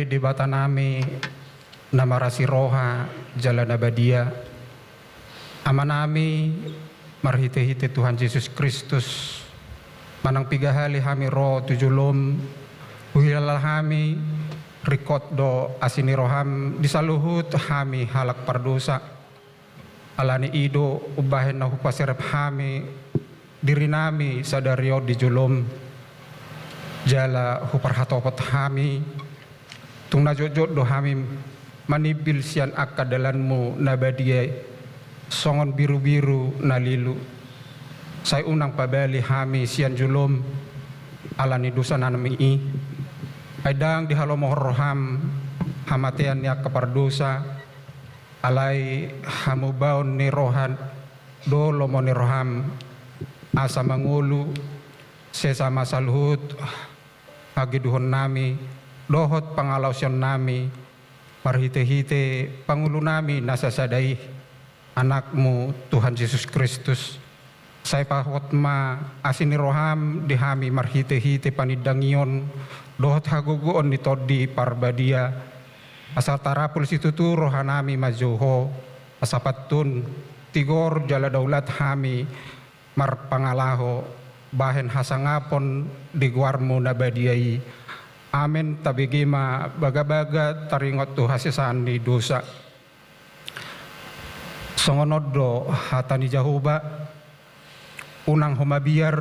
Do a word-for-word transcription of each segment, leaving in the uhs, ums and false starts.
Debatanami na marasi roha jala na badia, Amanami, marhitehite Tuhan Jesus Kristus, manang piga hali hami ro tu jolom, huhilala hami, ringkot do asi ni roham di saluhut hami halak pardosa. Alani i do umbahen na hupaserep hami dirinami sadari on di jolom, jala huparhatopot hami, tung na jotjot do hami manimbil sian angka dalanmu na badia i, songon birubiru na lilu. Sai unang pabali hami sian jolom, alani dosanami i. Ai ndang dihalomohon roham hamatean ni angka pardosa, alai hamubaon ni roha do lomo ni roham, asa mangolu sesa ma saluhut hageduhonnami dohot pangalaosionnami, marhitehite pangulunami na sasada i, Anakmu Tuhan Jesus Kristus. Sai pahot ma asi ni roham di hami marhitehite panindangion dohot hagogoon ni Tondi Parbadia, asa tarapul situtu rohanami manjou Ho, asa pantun, tigor jala daulat hami marpangalaho bahen hasangapon di goarmu na badia i. Amen. Tabege ma bagabaga taringot tu hasesaan ni dosa. Songon on do hata ni Jahowa: Unang ho mabiar,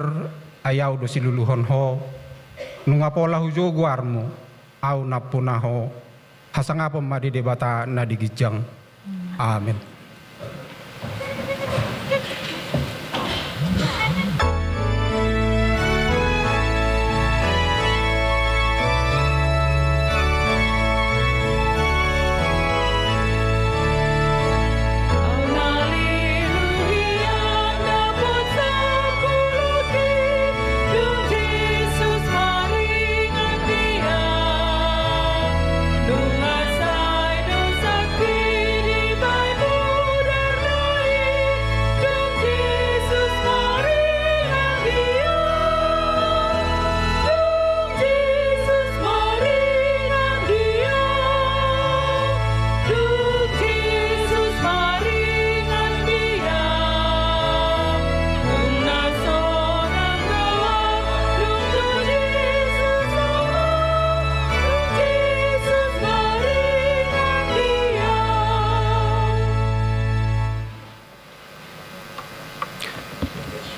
ai Ahu do siluluhon ho. Nunga pola hujou goarmu, Ahu nampuna ho. Hasangapon ma di Debata na di ginjang. Amen.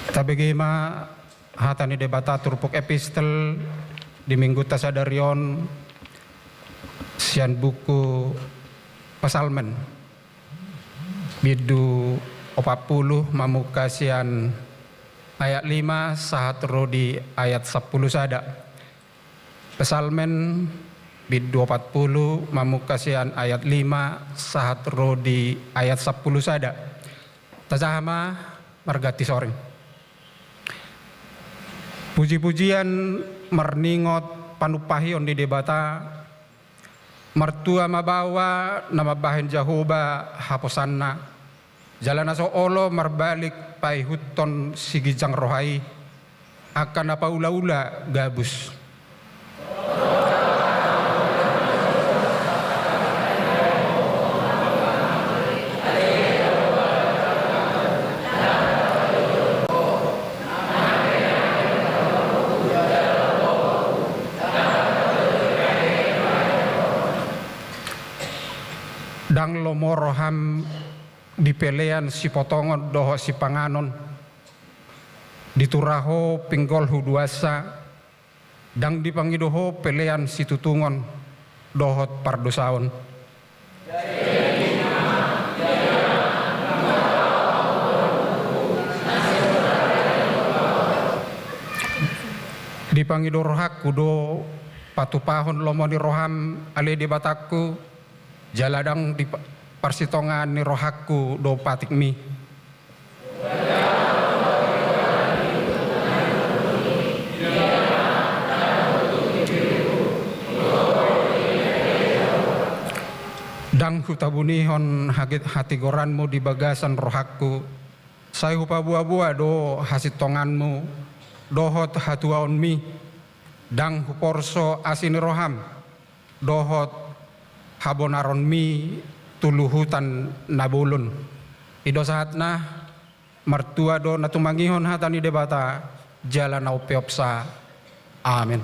Tabege ma hata ni Debata turpuk epistel di minggunta sadari on sian buku Psalmen, bindu opat pulu, mamungka sian ayat lima sahat ro di ayat sampulu sada. Psalmen bindu opat pulu, mamungka sian ayat lima sahat ro di ayat sampulu sada. Tajaha ma marganti soring. Pujipujian marningot panumpahion ni Debata, martua ma baoa na mambahen Jahowa haposanna, jala na so olo marbalik paihuthon siginjang roha i, angka na paulaula gabus. Ndang lomo roham di pelean sipotongon dohot sipanganon, ditura ho pinggol huduansa, ndang dipangido ho pelean situtungon dohot pardosaon. Dipangido rohangku do patupahon lomo ni roham, ale Debatangku, jala ndang di pa-, parsitongaan ni rohangku do patikmi. Ndang hutabunihon hagit hatigoranmu di bagasan rohangku, sai hupaboaboa do hasintonganmu dohot hatuaonmi, ndang huporso asi ni roham. dohot habonaronmi tu luhutan na bolon. I do sahatna. Martua do na tumangihon hata ni Debata, jala na umpeopsa. Amen.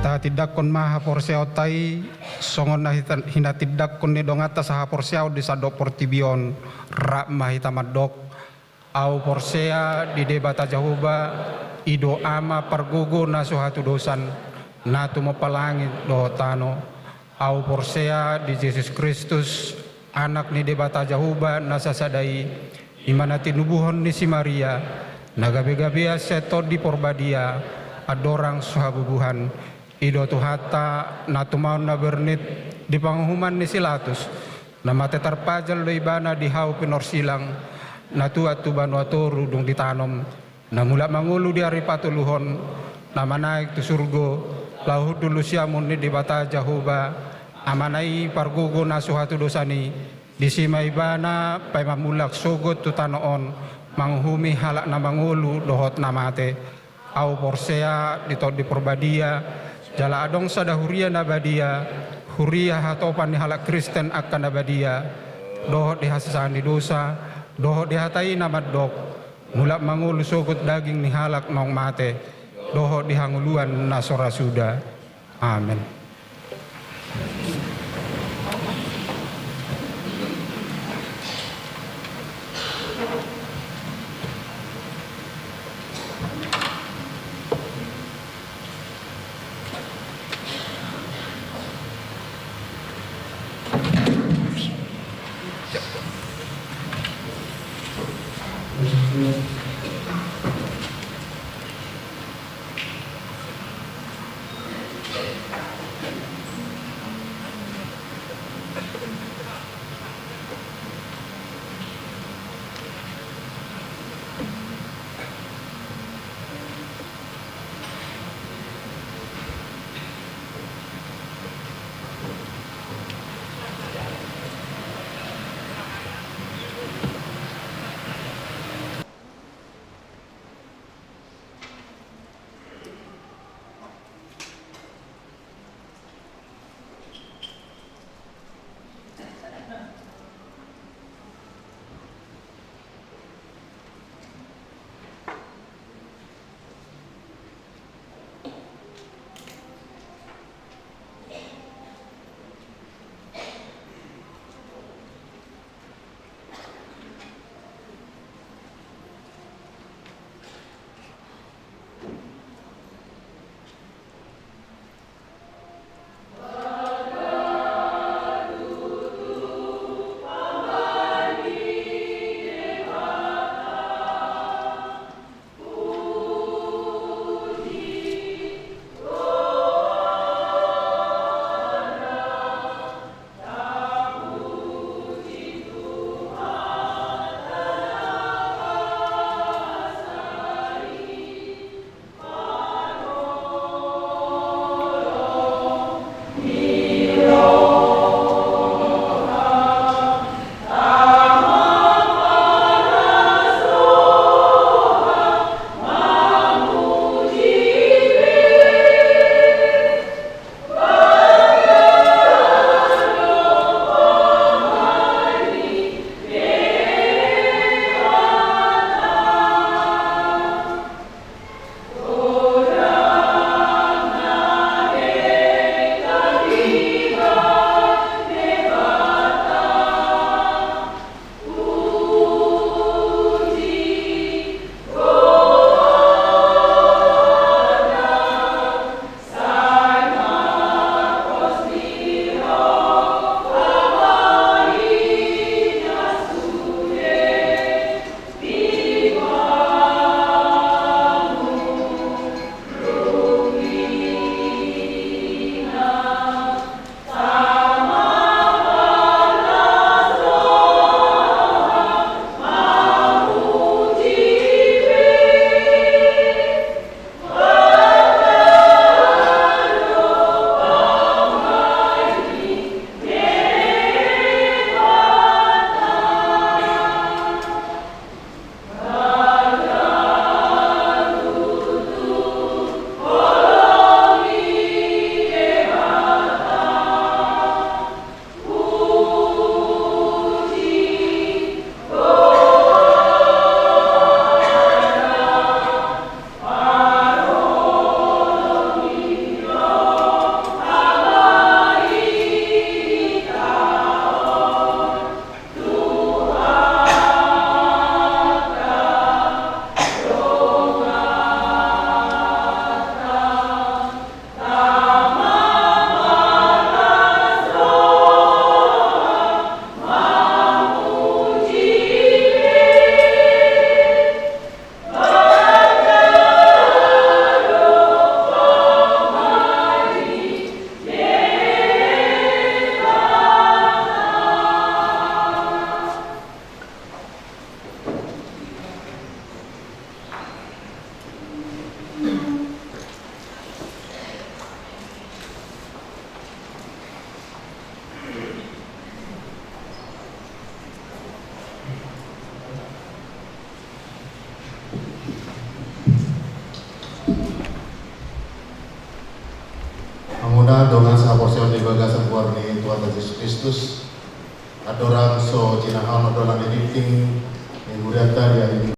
Tahatindangkon ma haporseaonta i, songon na hita-, hinatindangkon ni donganta sahaporseaon di sandok portibi on, rap ma hita mandok. Ahu porsea di Debata Jahowa, i do Ama pargogo na so hatudosan, na tumompa langit dohot tano. Ahu porsea di Jesus Kristus, Anak ni Debata Jahowa na sasada i, i ma na tinubuhon ni si Maria, na gabegabean sian Tondi Porbadia, andorang so habubuhan. I do Tuhanta, na tumaon na bernit di panguhuman ni si Latus, na mate tarpajal do Ibana di hau pinorsilang, na tuat tu banua toru dung ditanom, na mulak mangolu di ari patoluhon, na manaek tu surgo, laho hundul tu siamun ni Debata Jahowa, Amana i pargogo na so hatudosan i, disi ma Ibana paima mulak sogot tu tano on, manguhumi halak na mangolu dohot na mate. Ahu porsea di Tondi Porbadia, jala adong sada huria na badia, huria hatopan ni halak Kristen angka na badia, dohot di hasesaan ni dosa, dohot di hata i na mandok, mulak mangolu sogot daging ni halak naung mate, dohot di hangoluan na so ra suda. Amen. Kristus. Andorang so jinahal ma dolan ni tingting ni hurianta di ari.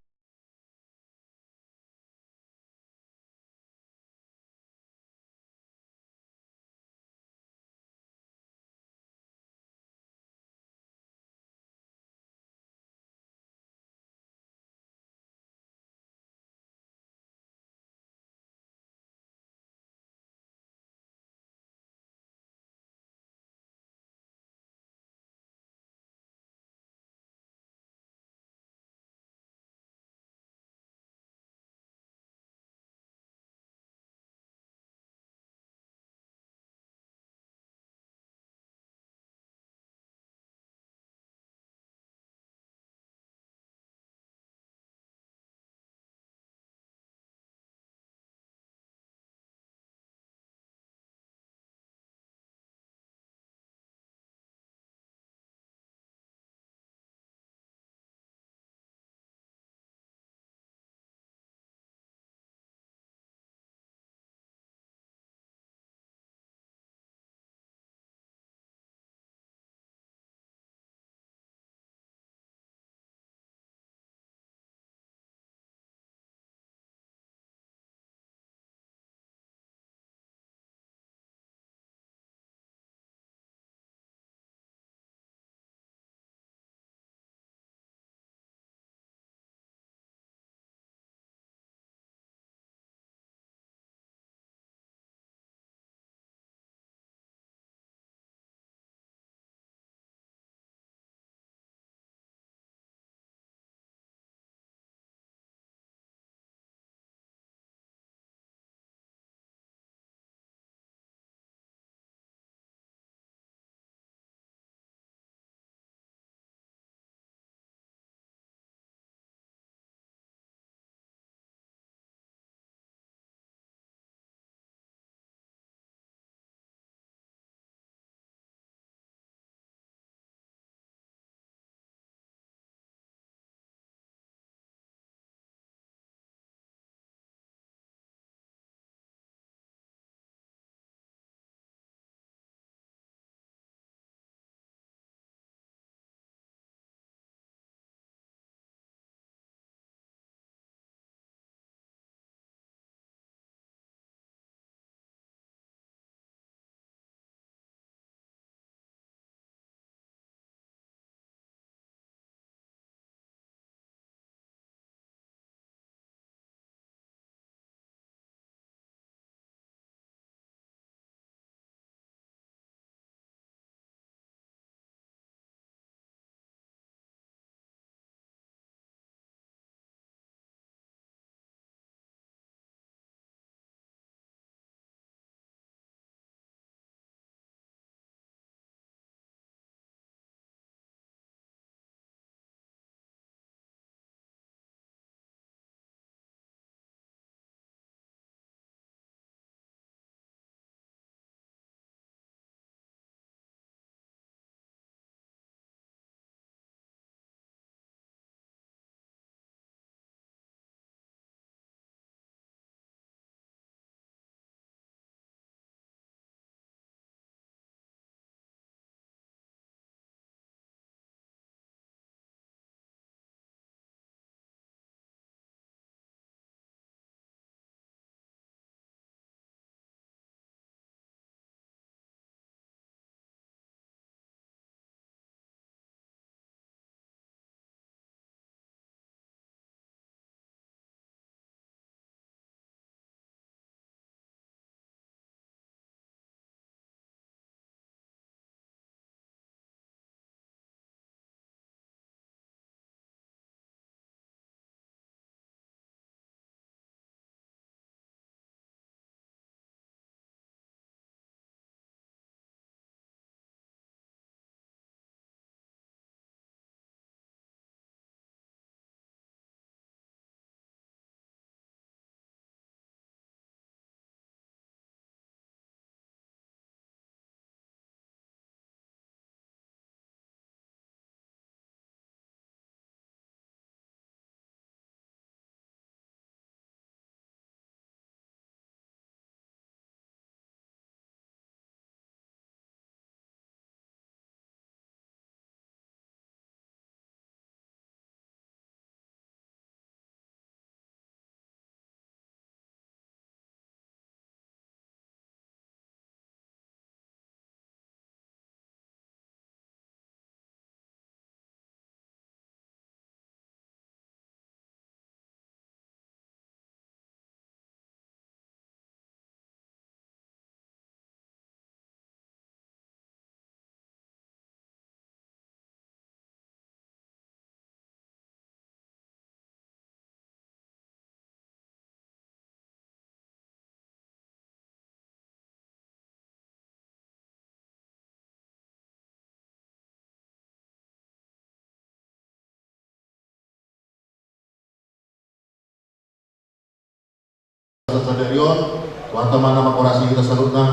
sadari on, Tuhanta ma na mangkorasi hita saluhutna.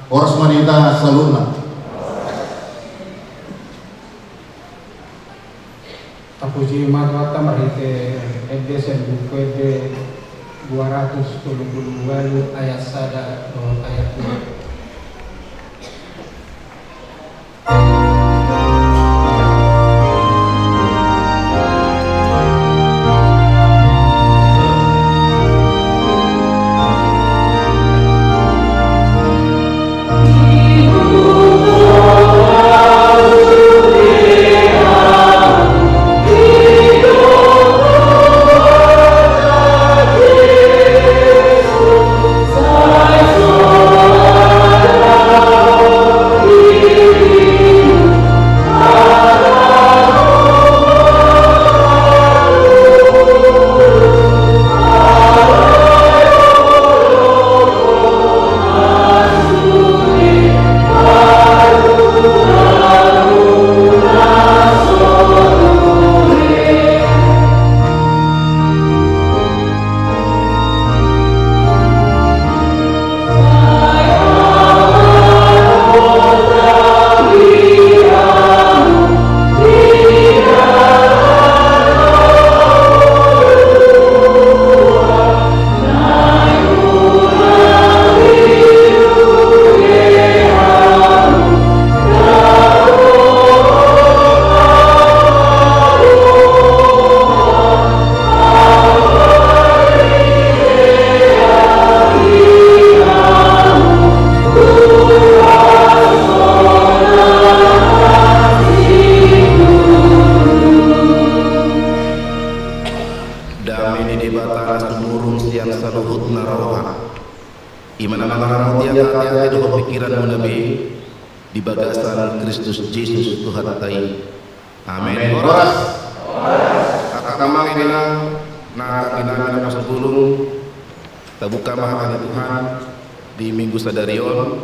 Horas ma di hita saluhutna. Tapuji ma Tuhanta marhite ende sian Buku Ende dua ratus tolu pulu ualu ayat sada dohot ayat dua. Dame ni Debata na sumurung sian saluhutna roha, i ma na mangaramoti ateate dohot pingkiranmuna be di bagasan Kristus Jesus Tuhanta i. Amen. Horas. Angka amang inang na hinaholongan ni Apostel Paulus, tabuka ma hata ni Tuhan di Minggu sadari on,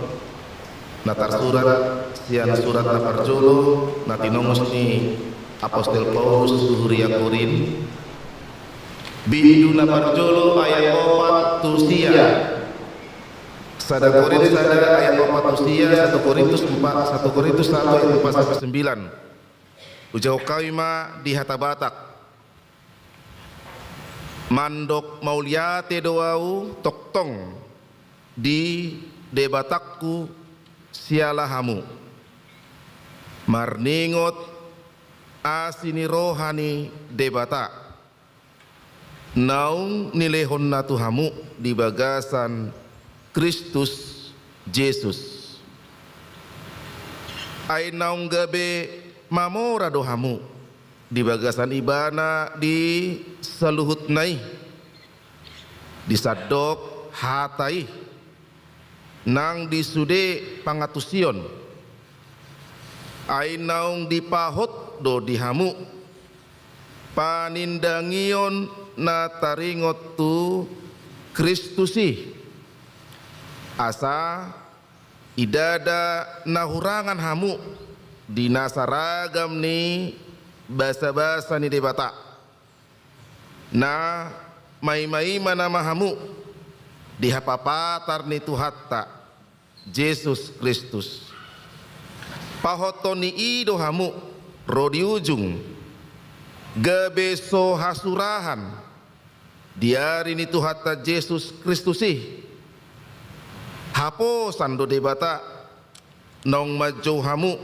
na tarsurat sian surat na parjolo na tinongos ni Apostel Paulus tu huria Korint, bindu na parjolo ayat opat tu sia. Sada Korint sada ayat opat tu sia, satu Korintus empat, satu Korintus satu ayat empat sampai sembilan. Hujahahon hami ma di hata Batak. Mandok mauliate do ahu tongtong di Debatangku siala hamu, marningot asi ni roha ni Debata naung nilehonna tu hamu di bagasan Kristus Jesus. Ai naung gabe mamora do hamu di bagasan Ibana di saluhutna i, di sandok hata i nang di sude pangantusion. Ai naung dipahot do di hamu panindangion na taringot tu Kristus i, asa ndada na hurangan hamu di nasa ragam ni basabasa ni Debata, na maimaima nama hamu di hapapatar ni Tuhanta Jesus Kristus. Pahothon ni i do hamu ro di ujung, gabe so hasurahan di ari ni Tuhanta Jesus Kristus i. Haposan do Debata naung manjou hamu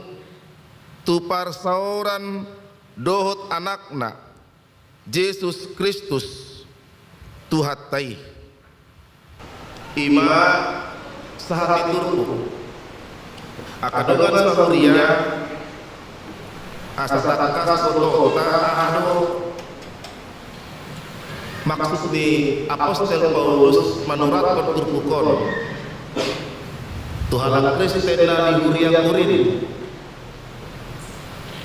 tu parsaoran dohot Anakna, Jesus Kristus, Tuhanta i. I ma sahat ni turpuk. Angka dongan sahuria, asa tangkas botoonta aha do maksud ni Apostel Paulus manurathon turpuk on tu halak Kristen na di huria Korint.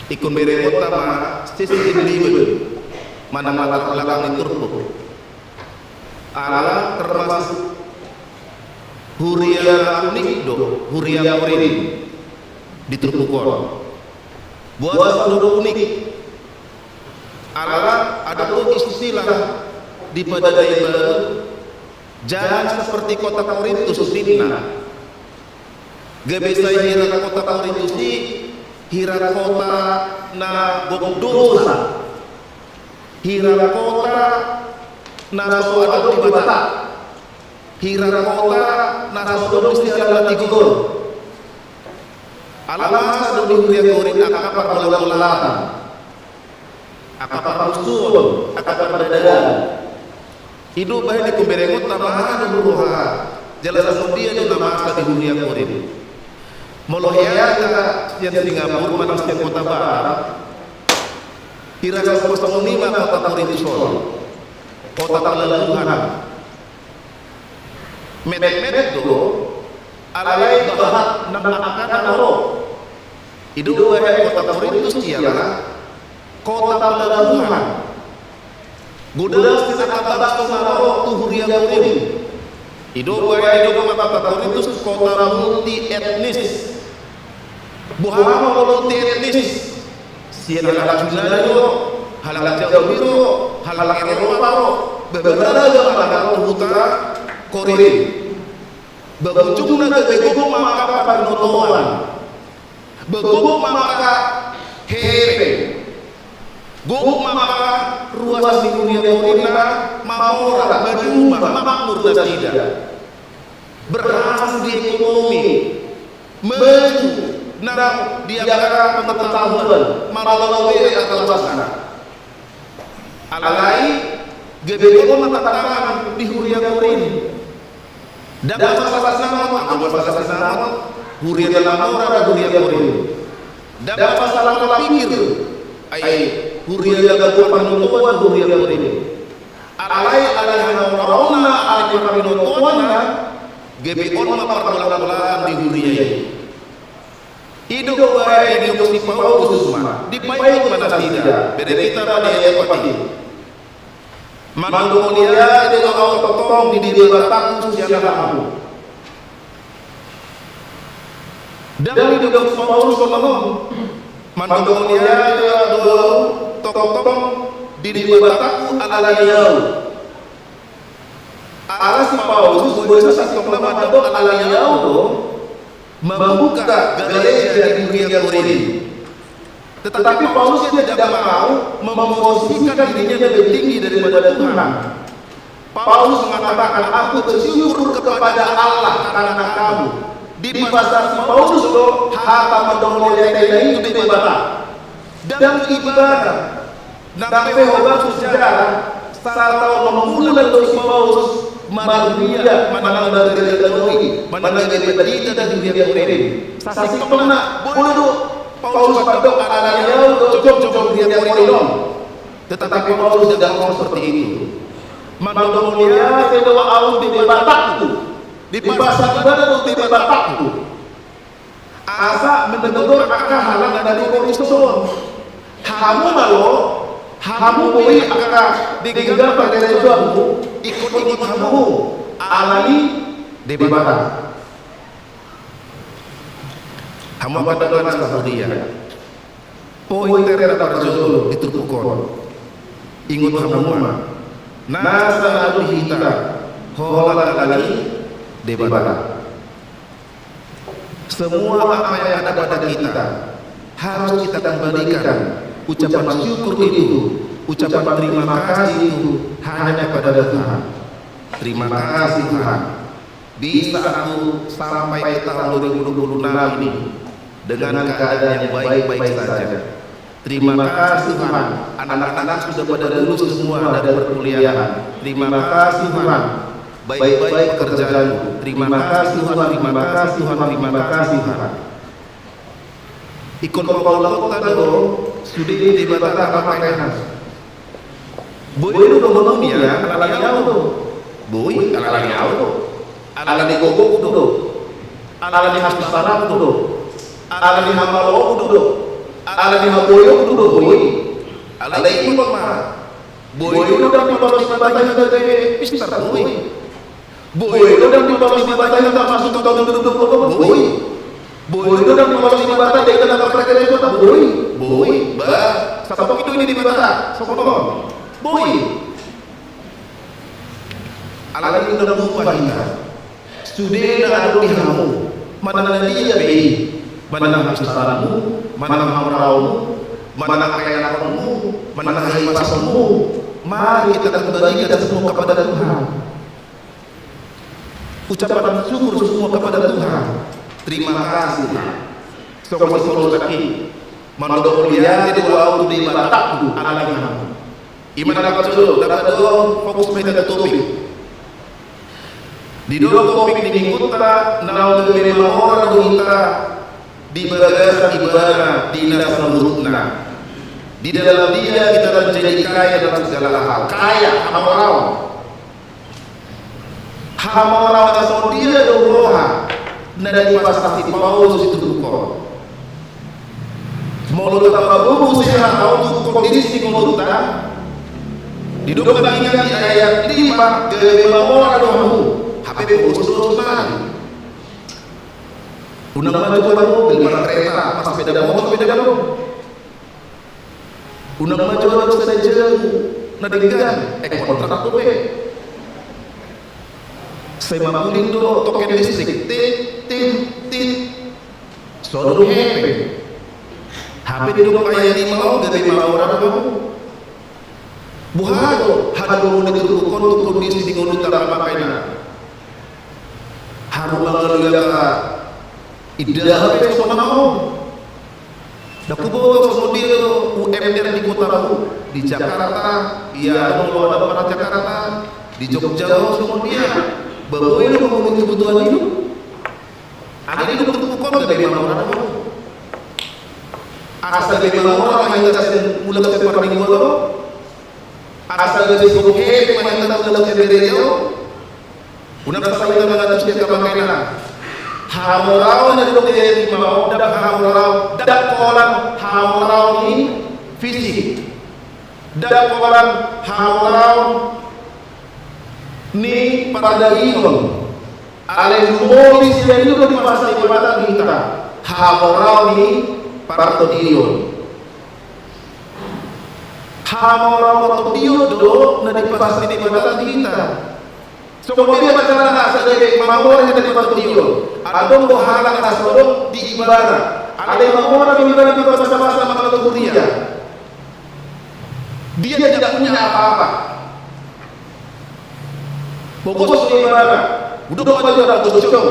Ingkon berengonta ma sistem libel manang latar belakang ni turpuk. Ala termasuk huria unik do huria Korint di turpuk on. Boasa do unik? Ala adong do istilah di Padan Na Imbaru, Jangan seperti kota Korintus, ninna. Gabe sai hira kota Korintus i, hira kota na gok dosa. Hira kota na so adong Debata. Hira kota na so adong siala na tigor. Ala masa do di huria Korint angka pargolagolaan, angka parmusuon, angka pardadaan. I do bahen ni pamberengon na maha do huroha, jala songon dia do na masa di huria Korint. Molo hea angka sian Singapura manang sian kota Batam, hira songon i ma kota Korintus on, kota pelabuhan. Metmet do, alai bahat nang angka na ro. I do bahen kota Korintus i ala kota pelabuhan. Godang sian angka bangso na ro tu huria Korint. I do bahen didok ma kota Korintus kota multi etnis. Boha ma multi etnis? Sian halak Juna do, halak Jawa do, halak Eropa do, beragam halak tu huta Korint. Ba ujungna gabe gok ma angka parinotoan. Ba gok ma angka hepeng. Gok ma angka ruas ni huria Korint na mamora, maduma, makmur nasida. Berhasil di ekonomi, maju nang di angka pengetahuan, marlalo be angka ruasna. Alai gabe gok ma tantangan di huria Korint. Ndang masalah sinamot, anggo masalah sinamot, huria na mamora do huria Korint. Ndang masalah pola pikir, ai huria na gabe parinotoan huria Korint. Alai alani hamoraonna, alani parinotoanna, gabe on ma pargolanggolangan di huria i. I do bahen didok si Paulus ma, dipaingot ma nasida, bere hita ma di ayat opat i. Mandok mauliate do ahu tongtong di Debatangku sian hamu. Ndang didok si Paulus songon on. Mandok mauliate do ahu tongtong di Debatangku alani ahu. Ala si Paulus boasa sasintongna mandok alani ahu do mambuka gareja di huria Korint. Tetapi Paulus ia tidak mau memposisikan dirinya lebih tinggi daripada Tuhan. Paulus mengatakan, "Aku bersyukur kepada Allah karena kamu." Di pasal si Paulus do hata mandok mauliate i tu Debata. Ndang tu ibana. Nang pe hobar tu sejarah, sahat tu mangula do si Paulus marhuria manang margalegaloi, manang gabe pandita di huria Korint. Sasintongna boi do Paulus mandok alani ahu do jongjong huria Korint on. Tetapi Paulus tidak mau seperti itu. Mandok mauliate do ahu di Debatangku. Dipasal ibana do Debatangku. Asa menegur angka halak na di Korintus on. Hamu ma ro, hamu boi angka denggan parkarejoanmu, ingkon ingot hamu alani Debata. Hamu angka dongan sahuria. Poin terparjolo di turpuk on. Ingot hamu ma. Nasa na adong di hita, holan alani Debata. Semua apa yang ada pada kita harus kita kembalikan ucapan syukur itu, ucapan terima kasih itu hanya kepada Tuhan. Terima kasih, Tuhan. Bisa aku sampai ke tahun dua ribu dua puluh enam ini dengan keadaan yang baik-baik saja. Terima kasih, Tuhan. Anak-anak sudah pada lulus semua dari perkuliahan. Terima kasih, Tuhan. Baik-baik pekerjaanku. Terima kasih, Tuhan. Terima kasih, Tuhan. Terima kasih, Tuhan. Ingkon paulakhonta do sude di Debata na pahean. Boi do dohononmu nian alani ahu do? Boi, alani ahu do. Alani gogongku do. Alani hasusaranku do. Alani hamaloonku do. Alani haboyoonku do, boi. Alai ingot ma. Boi do ndang dipalos Debata hita gabe pistar, boi. Boi do ndang dipalos Debata hita masuk tu tahun dua ribu dua puluh, boi. Boi do ndang dipalos Debata denggan angka parkarejoanta, boi. Boi, ba. Sapoki do i di Debata, songon on. Boi. Alai unang lupa hita, sude na adong di hamu, manang na dia pe i, manang hapistaranmu, manang hamoraonmu, manang haenakonmu, manang hahipasonmu, mari kita kembalikan semua kepada Tuhan. Ucapan syukur semua kepada Tuhan. Terima kasih. Songon si Paulus nangkin, mandok mauliate do au tu Debata, Amanami. Ima na parjolo, na paduahon, fokus ma hita tu topik. Didok topik ni minggunta, naung gabe mamora do hita di bagasan Ibana di na saluhutna. Di dalam Dia kita menjadi kaya dalam segala hal. Kaya, hamoraon. Hamoraon na songon dia do roha na dipasasi Paulus di turpuk on. Molo tapabobo sehat au tu kondisi ni ngolunta, didok nangkin di ayat lima, gabe mamora do hamu. Hape boso do sonari. Unang ma jumolo mobil, markereta, marsepeda motor pe dang adong. Unang ma jumolo sada jabu na denggan, eh, kontrak dope. Sai mamuling do tongken listrik, tit, tit, tit. Songon hepeng. Hape didok ayat lima on, gabe mamora do hamu. Boha do hadomuon ni turpuk on tu kondisi ni ngolunta, Amang Pangkena? Haru mangalualuhon indahan pe songon on. Ndang huboto songon dia do U M R di kotamu, di Jakarta, ia adong molo adong mara Jakarta, di Jogja do songon dia. Ba boi do memenuhi kebutuhan hidup. Alai didok turpuk on, gabe mamora do hamu. Asa gabe mamora ma hita sian mulak sian parmingguon on. Asa gabe songon hepeng ma hita mulak sian gereja on. Unang sasao hita mangantusi, Amang Pangkena. Hamoraon na didok di ayat lima on, ndang hamoraon, ndang holan hamoraon ni fisik. Ndang holan hamoraon ni pardagingon. Alai lumobi sian i do dipasasi Debata di hita hamoraon ni partondion. Hamoraon partondion do na dipasasi Debata di hita. Songon dia ma carana asa gabe mamora hita di partondion? Adong do halak na so adong di ibana, alai mamora do ibana di basabasa manang huria. Dia tidak punya apa-apa. Pogos do ibana, hudok ma jo, hudok jongjong.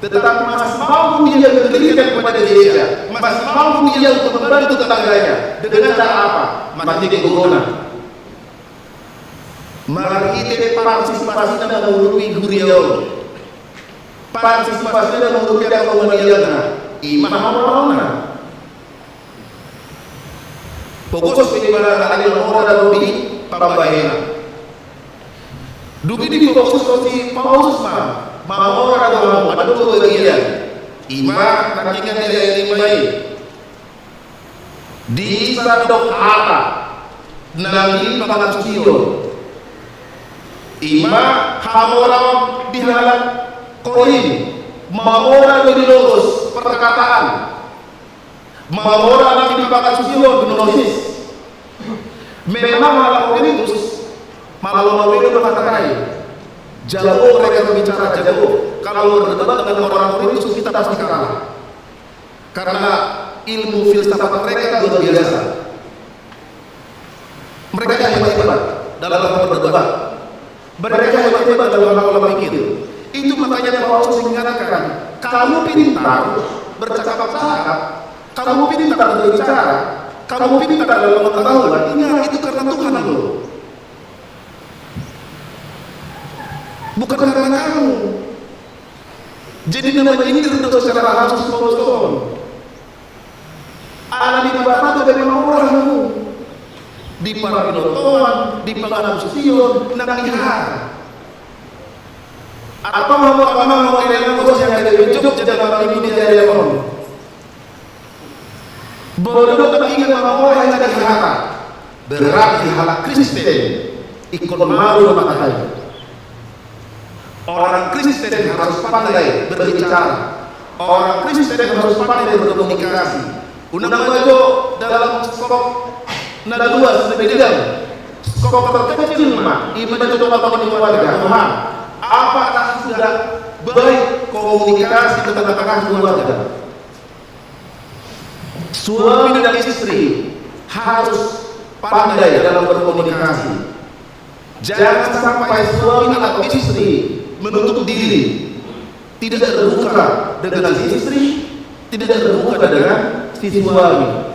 Tetap masih mampu dia memberikan kepada gereja, masih mampu dia untuk membantu tetangganya. Dengan cara apa? Marhite gogona. Marhite partisipasina mangurupi huria on. Partisipasina mangurupi angka pangadilanna. Ima hamoraonna. Pogos pe ibana, alai mamora do di pambahenan. Dung i difokus do si Paulus ma, mamora do hamu, adong do bagian. Ima nangkiningan di ayat lima i. Di sandok hata nangkin pangantusion. Ima hamoraon di halak Korint, mamora do di logos, perkataan. Mamora nangkin pangantusion, gnosis. Memang halak Korintus, molo mamereng do hata i, jago mereka berbicara, jago. Kalau berdebat dengan orang Korintus, kita pasti kalah. Karena ilmu filsafat mereka luar biasa. Mereka hebat-hebat dalam berdebat. Mereka hebat-hebat dalam pola pikir. Itu makanya Paulus ingatkan, kamu pintar bercakap-cakap, kamu pintar berbicara, kamu pintar dalam pengetahuan, ingat, itu karena Tuhan loh. Bukan karena kamu. Jadi na manjindir do secara langsung Paulus on. Ala ni Debata do gabe mamora hamu. Di parbinotoan, di pangantusion, nang di hata. Antong hamu amang, hamu inang, bos yang ada di Jogja, jadi marminggu di jari on. Molo didok nangkiningan mamora hita di hata, berarti halak Kristen ingkon malu do hata i. Orang Kristen harus pandai berbicara. Orang Kristen harus pandai berkomunikasi. Unang ma jo dalam skop na luas, na bidang. Skop terkecil ma, ima di tengah-tengah keluarga. Tuhan, apakah sudah baik komunikasi di tengah-tengah keluarga? Suami dan istri harus pandai dalam berkomunikasi. Jangan sampai suami atau istri menutup diri, tidak terbuka dengan si istri, tidak terbuka dengan si suami.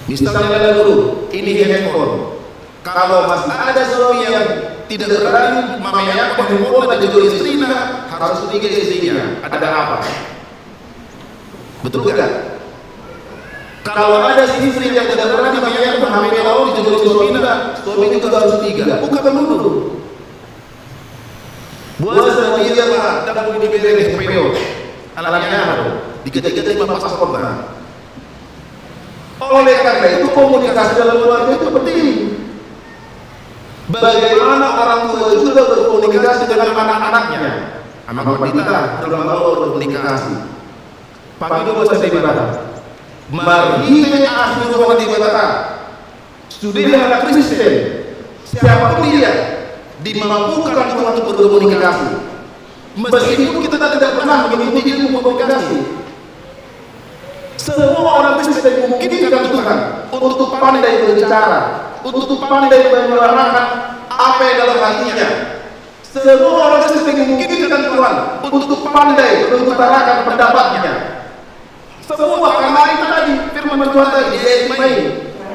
Misalnya, lalu ini handphone. Kalau masih ada suami yang tidak berani memegang handphone dan juga istrinya, harus curiga istrinya. Ada apa? Betul tidak? Kalau ada si istri yang tidak berani memegang H P lawan di jolo suamina, suami juga harus curiga. Buka dulu. Boasa dia ma dang boi dibereng H P on? Alani aha do? Diganti-ganti ma pasporna. Oleh karena itu, komunikasi dalam keluarga itu penting. Bagaimana orang tua juga berkomunikasi dengan anak-anaknya? Amang Pandita, dalam berkomunikasi. Pangido boasa Debata. Marhite asi ni roha ni Debata, sude halak Kristen, siapapun dia, dimampukan Tuhan untuk berkomunikasi. Meskipun kita tidak pernah mengikuti ilmu komunikasi, semua orang Kristen dimungkinkan Tuhan untuk pandai berbicara, untuk pandai menyuarakan apa yang dalam hatinya. Semua orang Kristen dimungkinkan Tuhan untuk pandai mengutarakan pendapatnya. Semua, karena itu tadi firman Tuhan tadi, dia main.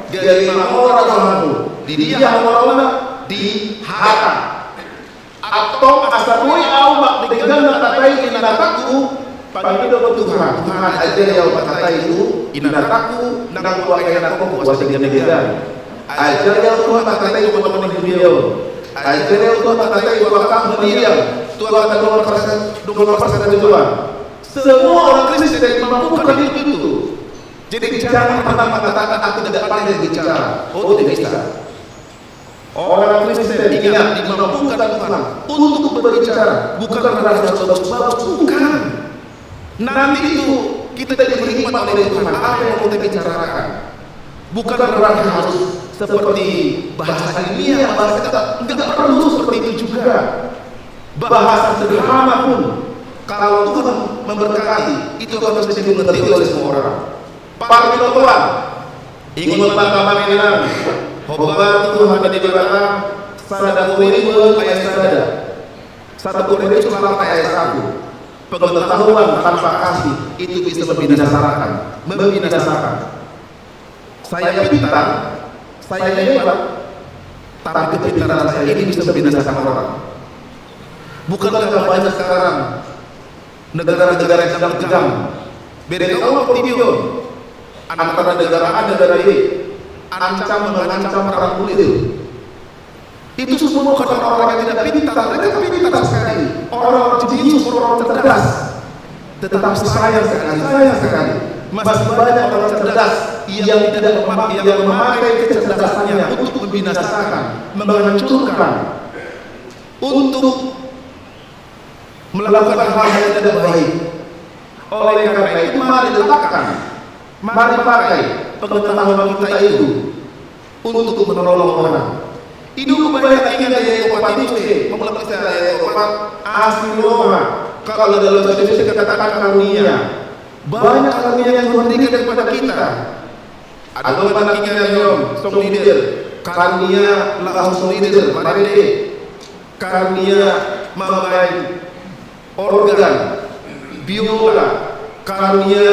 Gari mangora do hamu, di dia hamu ro ma? Di hata. Antong asa boi ahu mandenggan hata i di inanakku, pangido ma Tuhan, Tuhan, ajari ahu marhata i tu inanakku, nang tu angka ianakhonku, asa denggan. Ajari ahu Tuhan marhata i tu angka dongan-dongan di huria on. Ajari ahu Tuhan marhata i tu angka huria, tu angka dongan parsa-, dongan parsadarion. Semua orang Kristen dimampukan itu. Jadi jangan pernah mengatakan, "Aku tidak pandai bicara." Oh, tidak bisa. Orang Kristen, ingat, dimampukan Tuhan untuk berbicara. Bukan berarti harus bagus-bagus, bukan. Nanti itu kita diberi hikmat oleh Tuhan, apa yang kita bicarakan. Bukan berarti harus seperti bahasa ilmiah, bahasa kata, nggak perlu seperti itu juga. Bahasa sederhana pun, kalau Tuhan memberkati, itu akan bisa dimengerti oleh semua orang. Parminotoan, ingot ma, Amang Inang, hombar tu Tuhan Debata, sada Korintus ayat sada. Satu Korintus delapan ayat satu. Pengetahuan tanpa kasih itu bisa membinasakan, membinasakan. Saya pintar, saya hebat, tapi kepintaran saya ini bisa membinasakan orang. Bukankah banyak sekarang negara-negara yang sedang tegang? Bere kau apa video? Antara negara A, negara B, ancam mengancam perang nuklir. Itu semua bukan orang-orang yang tidak pintar, mereka pintar sekali, orang-orang jenius, orang-orang cerdas. Tetapi sayang sekali, sayang sekali, masih banyak orang cerdas yang tidak mema-, yang memakai kecerdasannya untuk membinasakan, menghancurkan, untuk melakukan hal-hal yang tidak baik. Oleh karena itu, mari letakkan, mari pakai pengetahuan kita itu untuk menolong orang. Ido banyak ingat ya, Eropa itu, eh, mengulang kita ya, Eropa, asi ni roha. Kalau dalam bahasa Indonesia kita katakan karunia. Banyak karunia yang Tuhan berikan kepada kita. Adong ma na ingat ya, song leader. Karunia laho song leader, marende. Karunia mamain organ, biola, karunia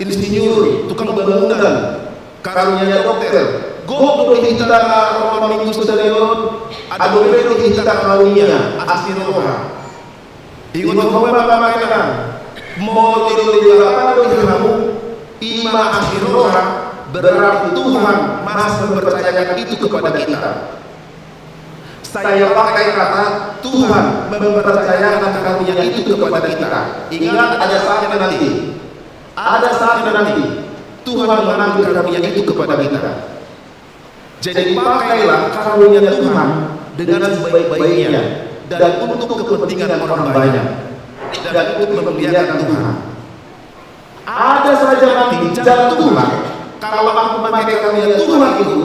insinyur, tukang bangunan, karunia dokter. Gok do di hita na ro Minggu sadari on, adong do di hita karunia asi ni roha. Ingot hamu ma, Amang Inang, molo dilehon Debata do di hamu ima asi ni roha, berarti Tuhan masih mempercayakan itu kepada kita. Saya pakai kata Tuhan mempercayakan karunia itu kepada kita. Ingat, ada saatnya nanti. Ada saatnya nanti Tuhan mengambil karunia itu kepada kita. Jadi pakailah karunia Tuhan dengan sebaik-baiknya dan untuk kepentingan orang banyak dan untuk memuliakan Tuhan. Ada saja nanti, jangan Tuhan, kalau aku memakai karunia Tuhan itu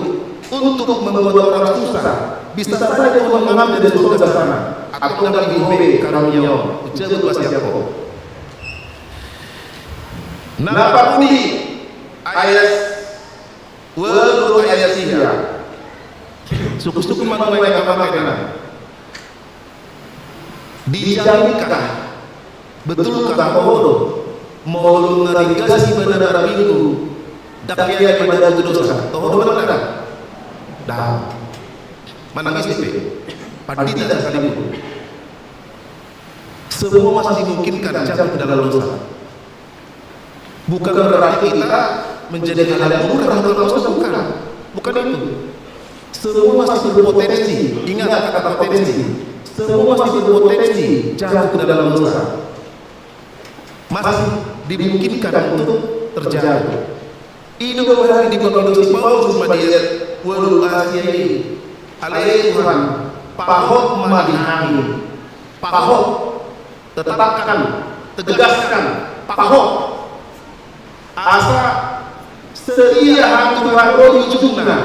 untuk membuat orang susah, bisa saja Allah mengambil dari surga sana, atau nggak dihobe karunia on, jauh luas ya kok. Nah, Pak Budi, ayat walu, ayat sia. Suku-suku manuai kata kena. Dijaminkah? Betulkah? Toho do. Molo nunga ringgas ibana marminggu, ndang hea ibana tu dosa. Toho do manang ndang? Ndang. Manang ise pe. Pandita sekalipun. Semua masih dimungkinkan jatuh ke dalam dosa. Bukan berarti kita menjadi hal yang lumrah dalam dosa, bukan. Bukan itu. Semua masih berpotensi. Ingat kata potensi. Semua masih berpotensi jatuh ke dalam dosa. Masih dimungkinkan untuk terjadi. I do bahari dipangido si Paulus ma di ayat walu, ayat sia i. Ale Tuhan, pahot ma di hami. Pahot. Tetapkan, tegaskan, pahot. Asa setia hami tu Tuhan ro di ujungna.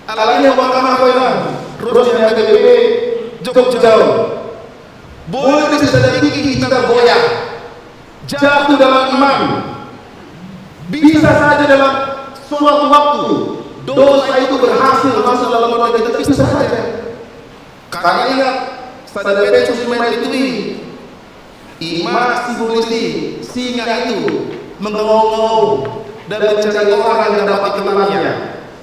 Alani i, angka amang, inang, ro sian H K B P Jogja on, boi do di sada tingki hita goyah, jatuh dalam iman. Bisa saja dalam suatu waktu dosa itu berhasil masuk dalam keluarga kita, bisa saja. Karena ingat, sada pe susi ma i tutu i, ima si polisi, singa itu mengaum-ngaum dan mencari orang yang dapat ditelannya.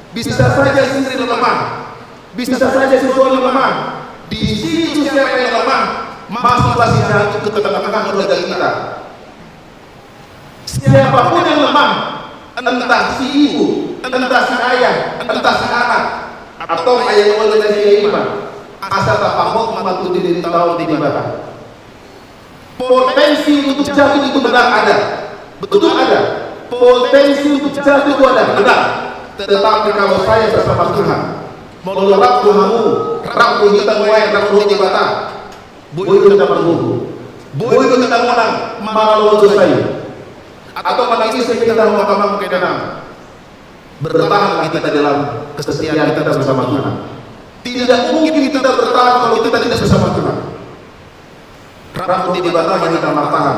Bisa saja istri lemah, bisa saja si suami lemah. Di situ siapa yang lemah, masuklah si jahat ke tengah-tengah keluarga kita. Siapapun yang lemah, entah si ibu, entah si ayah, entah si anak, atau ayah, oleh si ima, asa tapahot ma tu dirinta on di Debata. Potensi untuk jatuh itu benar ada, betul ada. Potensi untuk jatuh itu ada, benar. Tetapi kalau saya bersama Tuhan, molo rap tu hamu, rap tu hita nuaeng, rap tu Debata, boi do hita margogo, boi do hita monang mangalo dosa i. Atau manang ise hita, angka amang, angka inang, bertahan kita dalam kesetiaan kita bersama Tuhan. Tidak mungkin kita bertahan kalau kita tidak bersama Tuhan. Rap tu Debata ma hita martahan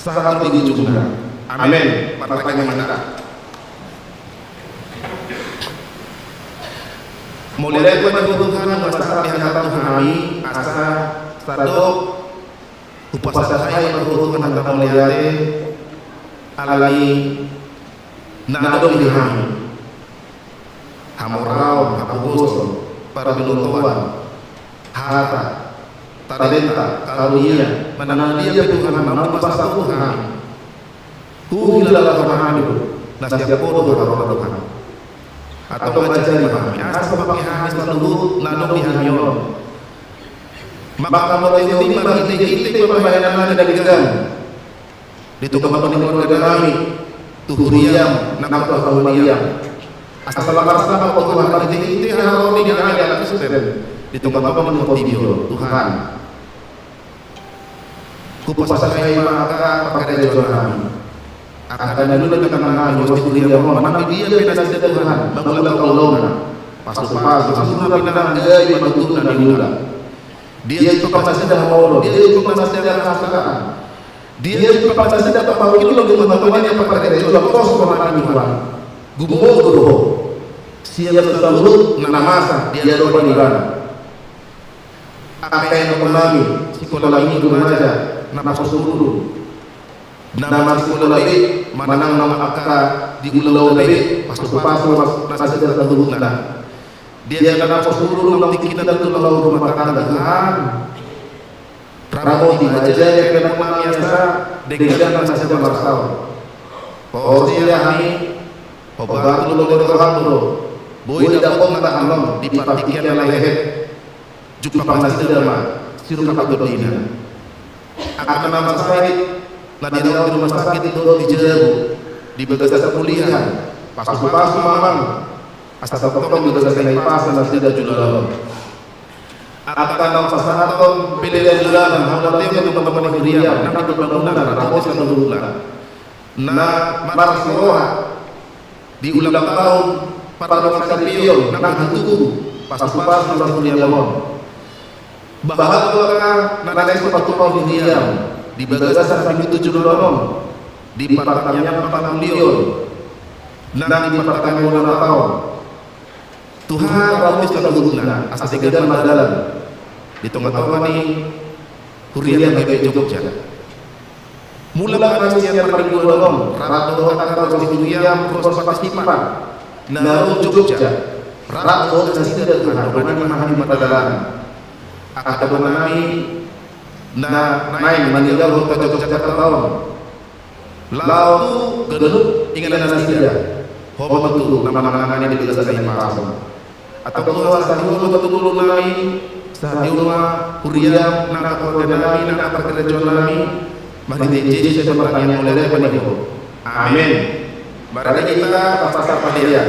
sahat di ujungna. Amen. Martangiang ma hita. Mauliate ma di Ho Tuhan, hupasahat ni hataM tu hami, asa sadok hupasahat hami ma tu Ho Tuhan hata mauliate, alani na adong di hami. Hamoraon, hapogoson, parbinotoan, hata, talenta, karunia, manang na dia pe Tuhan, naung hupasahat Ho tu hami. Huhilala hami do na sian Ho do haroro, Tuhan. Antong ajari ma hami asa mamake hami saluhut na adong di hami on, manghaholongi marhitehite pambahenan nami na denggan di tongatonga ni keluarga nami, tu huriaM nang tu haholiaM. Asa laparsama Ho Tuhan marhitehite haroro ni hami anak Kristen di tongatonga ni portibi on, Tuhan. Hupasahat hami ma angka parkarejoan nami, angka na niula di tangan nami, ruas di huriaM on, manang dia pe nasida, Tuhan, mangulahon ulaonna, pasupasu, hamu ma pinangan gabe ma tutu na niula. Dia pe pang nasida haholongon, dia pe pang nasida hasalaan, dia pe pang nasida pahokilon di tongatonga ni parkarejoan, pos ma nami, Tuhan. Gumogo do Ho sian saluhut na masa di adopan Ibana. Angka ianakhon nami sikola minggu, remaja, na poso burung, na marsikola be, manang na angka di ulaon be, pasupasu ma nasida saluhutna. Dia angka na poso burung, naung tingkina tu ulaon rumah tangga, Tuhan. Ramoti ma, ajari angka ianakhon nami asa denggan nasida marsaor. Porsea hami, hombar tu lomo ni rohaM do, boi dapot ma tahanon di partingkian na lehet. Jumpang nasida ma sirungkap tondina. Angka na marsahit, na diraot di rumah sakit dohot di jabu, di bagasan pemulihan, pasupasu ma Amang, asa tongtong di bagasan na hipasahat nasida joloan on. Angka na pasahathon pelean joloan, hamu ma di tongatonga ni huriaM, nang di pembangunan, ramoti saluhutna. Na marsiroha di ulang tahun parmangkalipion nang hatubu, pasupasu na huriaon. Bahat do angka na naeng sipatupaon ni huriam di bagasan pinutujulon on, di partangiangan pangulion nang di partangiangan ulang tahun. Tuhan, ramus na guruna asa denggan ma dalan di tongatonga ni huria H P Jogja. Mulak hami sian parmingguon on, rap dohot angka ro ni huriam, ro partisipan na ro Jogja, rap dohot nasida, Tuhan, dongani ma hami mardalani. Angka dongan nami na naeng maninggalhon kota Jogjakarta on laho tu ganup inganan nasida, ho ma tutu na manangani di bagasan na hinaholongan. Antong Tuhan, sahali on ma tu ngolu nami, sahali on ma huriam, nang angka keluarga nami, nang angka pargerejaon nami, marhite Jesus ma hami mangalealean. Amen. Marende hita, pasahat ma hita.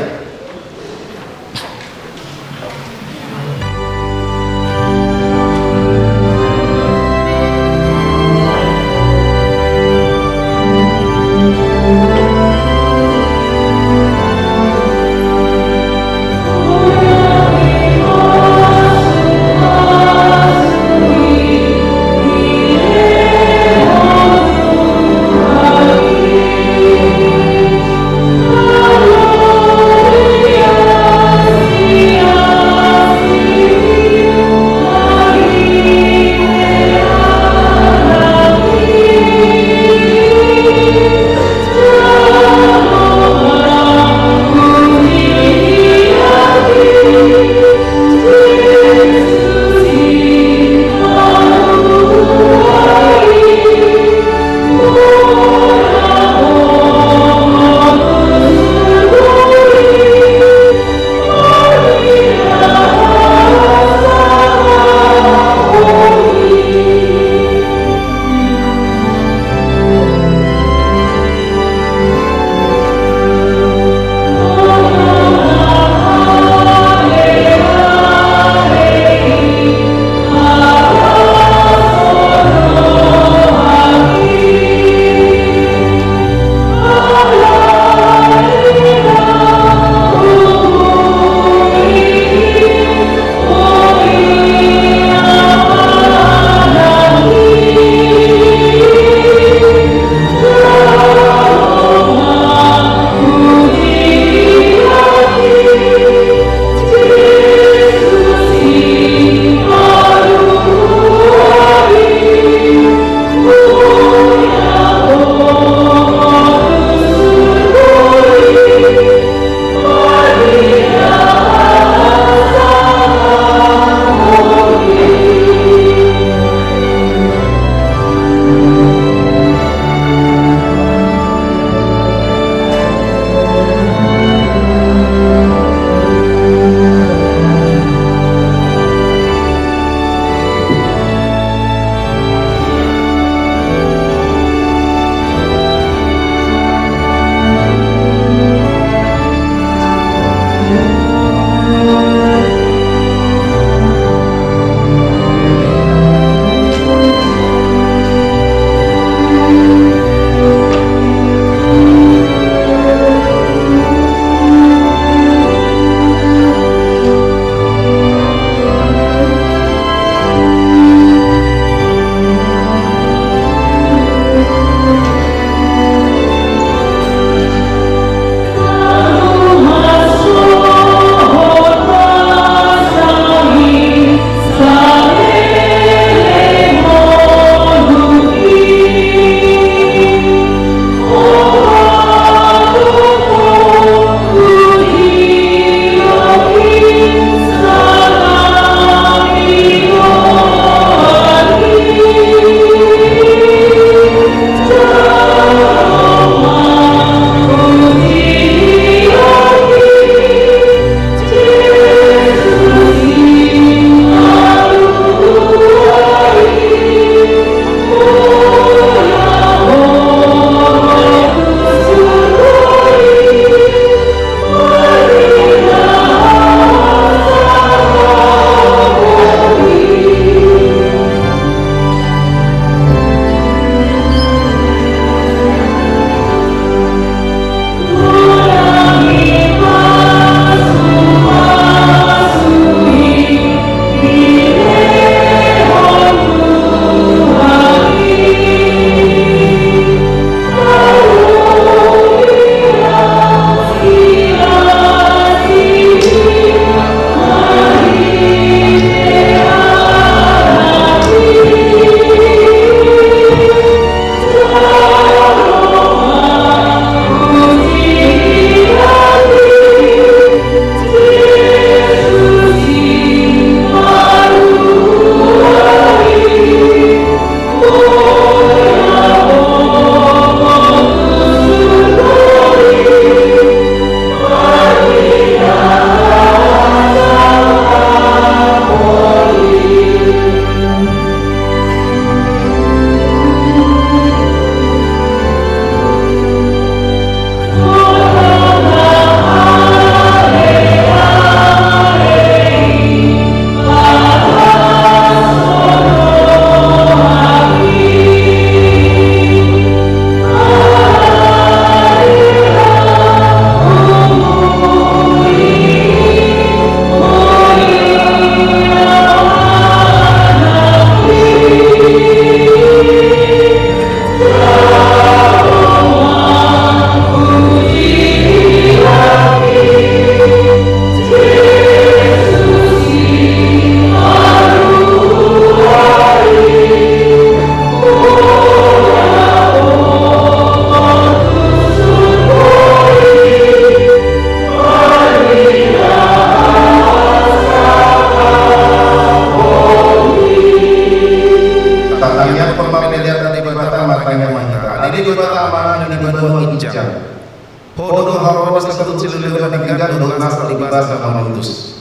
Nasa libasa ma utus.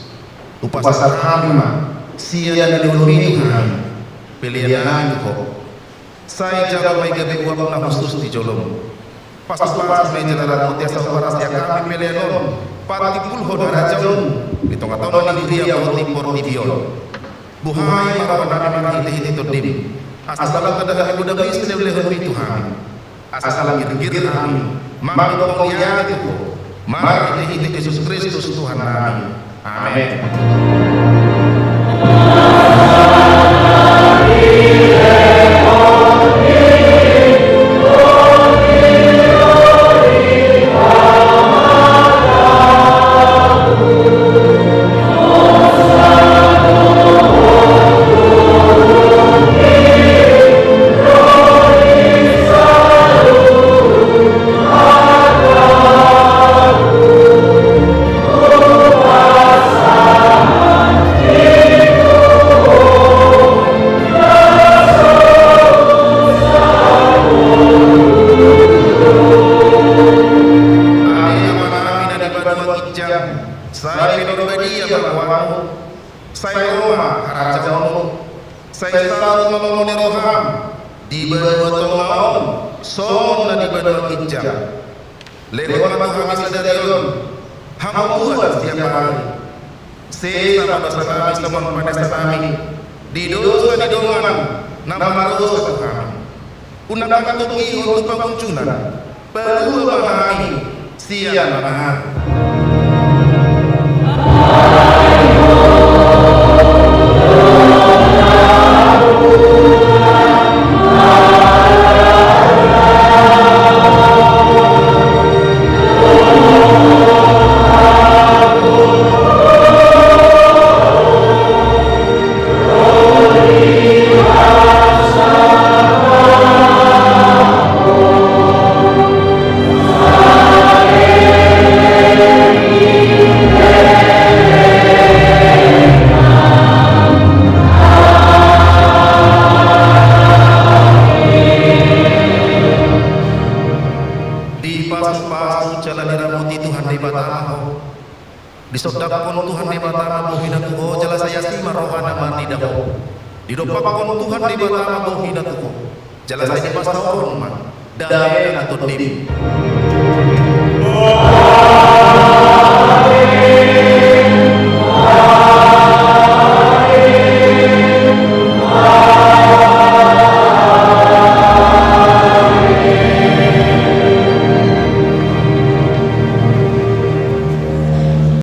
Hupasahat hami ma sian na nilehonmi tu hami, pelean nami tu Ho. Sai jalo ma i gabe uap na hushus di jolom. Pasupasu ma i jala ramoti asa huparhaseang hami pelean on patimbulhon harajaonmu di tongatonga ni huria dohot di portibi on. Buhai ma roha nami marhitehite Tondim, asa lam tanda hami godang ni silehonlehonmi tu hami. Asa lam girgir hami mangido mauliate tu Ho, marhitehite Jesus Kristus Tuhan nami. Amen. Sai pinarbadia ma goarmu, sai ro ma harajaonmu, sai saut ma lomo ni roham di banua tonga on songon na di banua ginjang. Lehon ma tu hami sadari on hangoluan siapari. Sesa ma dosa nami songon panesa nami di dosa ni dongan na mardosa tu hami. Unang togihon tu pangunjunan, palua ma hami sian na marhak. Dipasupasu jala diramoti Tuhan Debata ma ho. Disondangkon Tuhan Debata ma bohina tu ho, jala sai asi ma rohana marnida ho. Didompakkon Tuhan Debata ma bohina tu ho, jala sai dipasaorhon ma damena tu tondim.